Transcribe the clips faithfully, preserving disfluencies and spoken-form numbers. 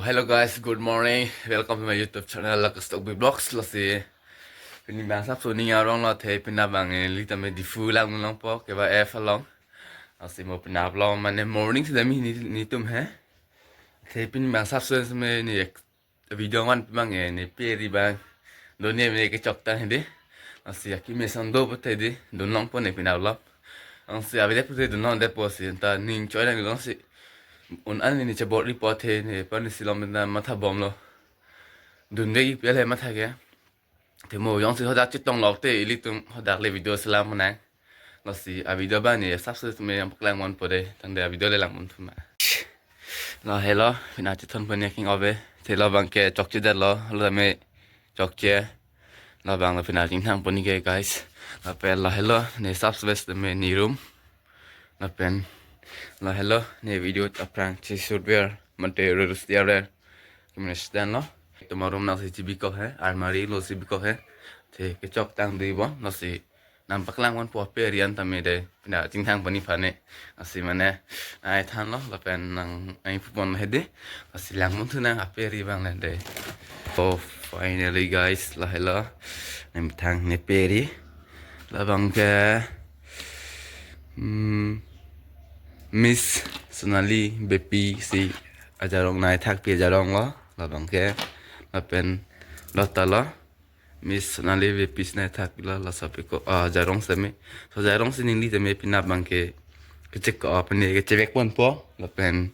Hello guys, good morning. Welcome to my YouTube channel, Lakas Tokbi Vlogs. Lasi pini abang sap suning arong lo, athe pini abang neli tame Diphu lang nulong po keva F along. Lasi mo pini abang lo mane morning si dami ni, netum he. Athe pini abang sap suning me ne ek video van abang ne peri abang doni me kechok tang hedi. Lasi akimi ason do pute di dun long po ne pini abang lo. Lasi avide pute dun long de po si ta ning choi nang long si un an ni chebor ri po athe ne pa ni silom na matha bom lo. Dun vek ipel he matha ke. Athe mo jongsi hadak chetong lok te ilitum hadak le video selam nang. Lasi avideo abang ne sap suning me yang paklang mon po de, tangte avideo le lang mon thuma. Lahelo, pini chethon pon ya king ove. Athe labang ke chokche det lo, lo me chokche. Labang lo pini chingthang pon ke guys. Lapen lahelo, ne sap suning me ne room. Lapen lahelo, ne video aphrang che shoot ver, mate reels tiar ver. Kemene stand lo. Tuma room nang si chibi kok he, almari lo si bikok he. Athe kechok tang di bon, lo si nang paklang mon po peri an tame de. Pini chingthang pani phane. Lasi mane ai than lo, lapen nang ai pupon hedi. Lasi lang mon thu nang aperi abang le de. So finally guys, lahelo. Ne methang ne peri. Labang ke, hmm, Miss Sonali Beypi si ajarong, nai thakpi ajarong lo. Labang ke lapen lo ta lo. Miss Sonali Beypi si nai thakpi lo, laso aphi ko, ah, ajarong seme. So ajarong si neli tame pini abang ke kechek ko, ah, pini kechevek pon po. Lapen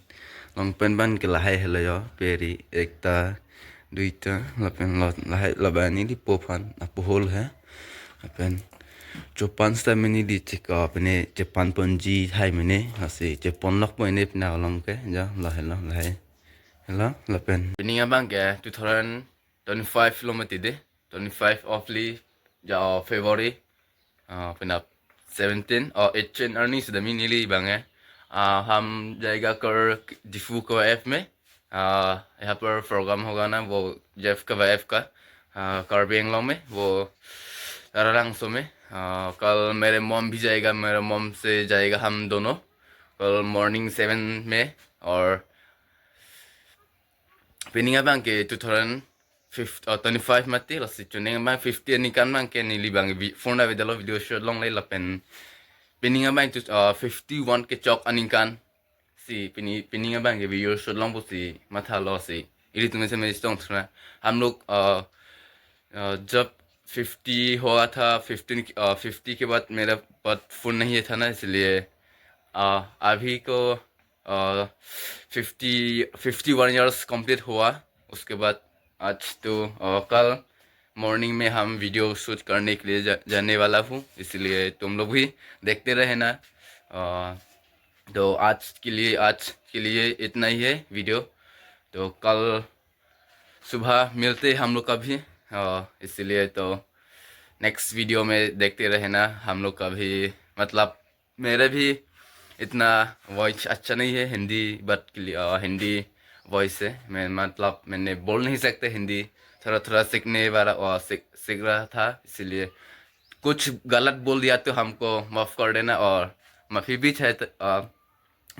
long pen abang ke lahai helo yo, peri ekta, duita, lapen lo lahai, labang neli po aphan apohol he. Lapen chopan sita mene di chek, ah, pini chepan ponji hai mene, lasi chepon lok po ne pini along ke, ja, lahelo, lahai. Helo, lapen pini abang ke two thousand twenty-five lo mati de, twenty-five of li, ja, February, ah, pini seventeen or eighteen arni si dami neli abang eh. Ah, हम जाएगा कल डिफू कवा F में। Ah, यहाँ पर प्रोग्राम होगा ना, वो जेफ कवा F का, ah, कार्बी आंगलोंग में, वो तारालांगसो में। Ah, कल मेरे मॉम भी जाएगा, मेरे मॉम से जाएगा हम दोनों कल मॉर्निंग सेवन में। और pini abang ke two thousand twenty-five mati, lasi chuning abang fifty aningkan abang ke neli abang vi-, phone avedetlo video shoot longle, lapen pini abang tu, ah, fifty-one kechok aningkan si pini, pini abang ke video shoot long pusi mathalo si. Ilitum se me stong thuna. हम लोग, ah, ah, जब फिफ्टी हुआ था, fifteen, ah, fifty के बाद मेरा पास फोन नहीं था ना, इसलिए, ah, अभी को, ah, fifty, fifty one years complete हुआ। उसके बाद आज तो, ah, कल मॉर्निंग में हम वीडियो शूट करने के लिए जा, जाने वाला हूँ, इसलिए तुम लोग भी देखते रहना। Ah, तो आज के लिए, आज के लिए इतना ही है वीडियो। तो कल सुबह मिलते हैं हम लोग कभी, ah, इसलिए तो नेक्स्ट वीडियो में देखते रहना हम लोग कभी, मतलब मेरे भी इतना वॉइस अच्छा नहीं है हिंदी, बट हिंदी वॉइस है, मैं, मतलब मैंने बोल नहीं सकते हिंदी, थोड़ा थोड़ा सीखने वाला और सीख, सीख रहा था, इसीलिए कुछ गलत बोल दिया तो हमको माफ़ कर देना, और माफ़ी भी चाहे तो, आ,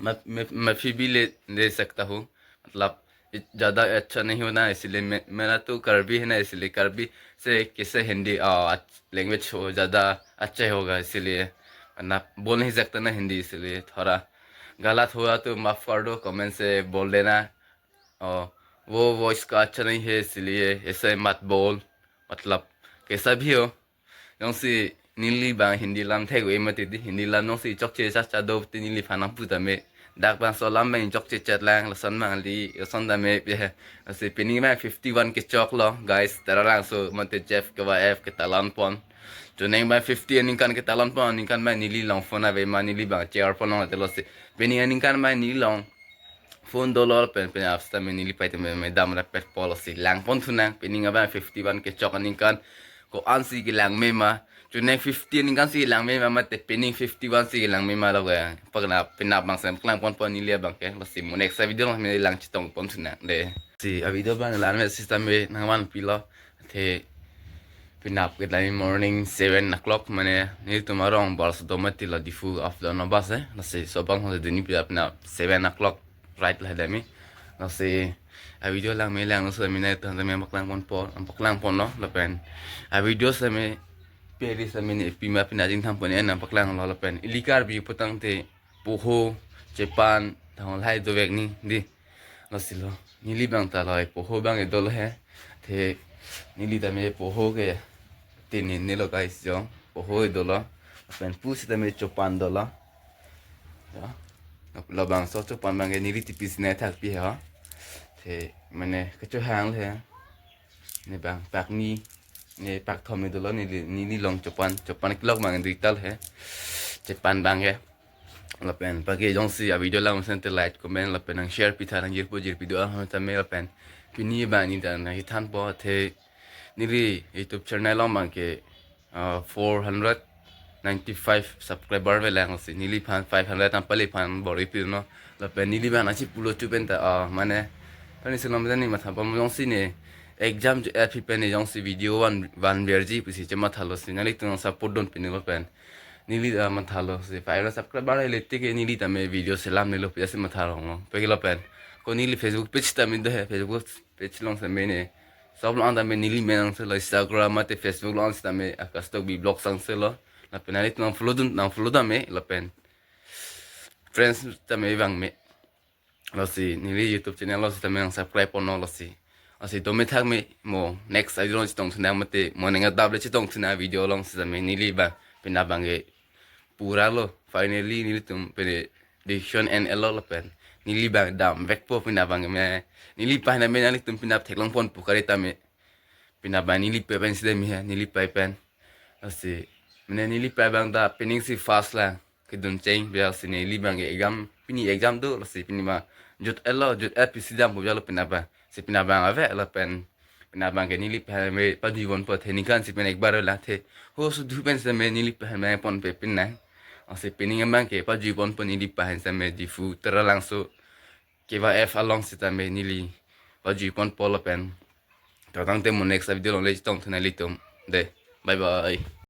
मैं, मैं, माफ़ी भी ले, ले सकता हूँ, मतलब इत-, ज़्यादा अच्छा नहीं होना, इसीलिए मैं, मेरा तो कार्बी है ना, इसलिए कार्बी से कैसे हिंदी, आ, लैंग्वेज हो ज़्यादा अच्छा होगा, इसीलिए वरना बोल नहीं सकता ना हिंदी, इसीलिए थोड़ा गलत हुआ तो माफ़ कर दो, कमेंट से बोल देना। और वो वॉइस का अच्छा नहीं है, इसलिए ऐसे मत बोल, मतलब कैसा भी हो। Jongsi neli abang Hindi lam thek-e mati di, Hindi lam jongsi chokche chacha do te neliphan nangpu tame. Dak bangso alam abang chokche chet lang, lason abang li, lason tame pe he. Lasi pini abang fifty-one kechok lo, guys, Taralangso mate Jeff kava F ke talon pon. Chuning abang fifty aningkan ke talon pon, aningkan abang neli along phone ave ma, neli abang chair pon long te lo si. Pini aningkan abang neli along phone dolo, pen, pen apps tame neli pai tame me dam rapet po lo si lang pon thunang, pini abang fifty-one kechok aningkan ko-an si kelang me ma. Chuning fifty aningkan si kelang me ma, mate pini fifty-one si kelang me ma lo ga. Pakna pini abang sem kelang pon pon neli abang ke. Lo si mo next video lo me lang chetong pon thunang de. Si avideo abang la me system me nangvanpi lo. Athe pini ke time morning seven o'clock, mane nelitum arong bus do mati lo Diphu up down bus eh. Lasi laso abang ho dini pini seven o'clock ride la dami. Lasi A video lang me lang so me nangtum tame nangpaklang ponpo, nangpaklang ponlo lapen a video sitame peri sitame ne pima pina jing tham pon en nangpaklanglo lapen ili Karbi putangte poho, chepan, thang lahai dovek ni di. Lasi lo. Neli abang ta lo, poho abang ke dolo he. Te neli tame poho ke tini ne lo guys jo. Poho ke dolo. Lapen pu sitame chepan dolo. Ya. Labangso chepan abang ke neli tipis ne thakpi ha. Te mane kecho hang le he. Ne abang pak ni, ne pak thom ni dolo, neli, neli along chepan, chepan kelok abang dui tal he. Chepan abang ke. Lapen pagi jongsi a video lang mesen te like, comment, lapen nang share pitha, nang jirpo jirpi do-an tame lapen pini abang ne ta nangkethanpo te neli YouTube channel along abang ke, ah, four hundred ninety-five subscriber avelang si neliphan five hundred ampali aphan bor-i pilo. Lapen neli abang nangchipulo chu pen ta, ah, mane pani selom jani matha pon jongsi ne exam je aphi pen ne jongsi video van, van verji pusi chemathalo si nanglitum support dun pini lapen neli, ah, mathalo si five hundred subscriber le tike neli tame video selam nelo pusi mathalo ngo. Pagi lapen ko neli Facebook page tame do he, Facebook page along sitame ne. Sob along tame neli amen angselo, Instagram mate Facebook along sitame Akash Tokbi Vlogs angselo. Lapen nanglitum nang follow dun, nang follow tame lapen friends tame vang me. Lasi neli YouTube channel lo sitame nang subscribe ponlo lasi. Lasi dome thak me, mo next a video along chetong thunang mate mo neng adap le chetong thunang video along sitame neli abang pina abang ke pura lo. Finally nelitum pene decision en-elo lapen neli abang damvekpo pina abang me. Neli pahina me nanglitum pina theklong pon pu kali tame. Pina abang neli pei pen sitame he, neli pei pen. Lasi mane neli pei abang ta pining si first lang kedun cheng biar si neli abang ke exam, pini exam do lasi pini ma jut elo, jut et pisi dampo biar lo pina abang. Si pina abang ave lapen pina abang ke neli pei me pajui ponpo the ningkan si pen ekbar la the. Ho sudu pen sitame neli pei me ponpe pin nang. Lasi pining abang ke pajui ponpo neli pei sitame Diphu Taralangso Keva F along sitame neli pajui ponpo lapen. To tangte mo next video along le chetong thunang ilitum. De, bye bye.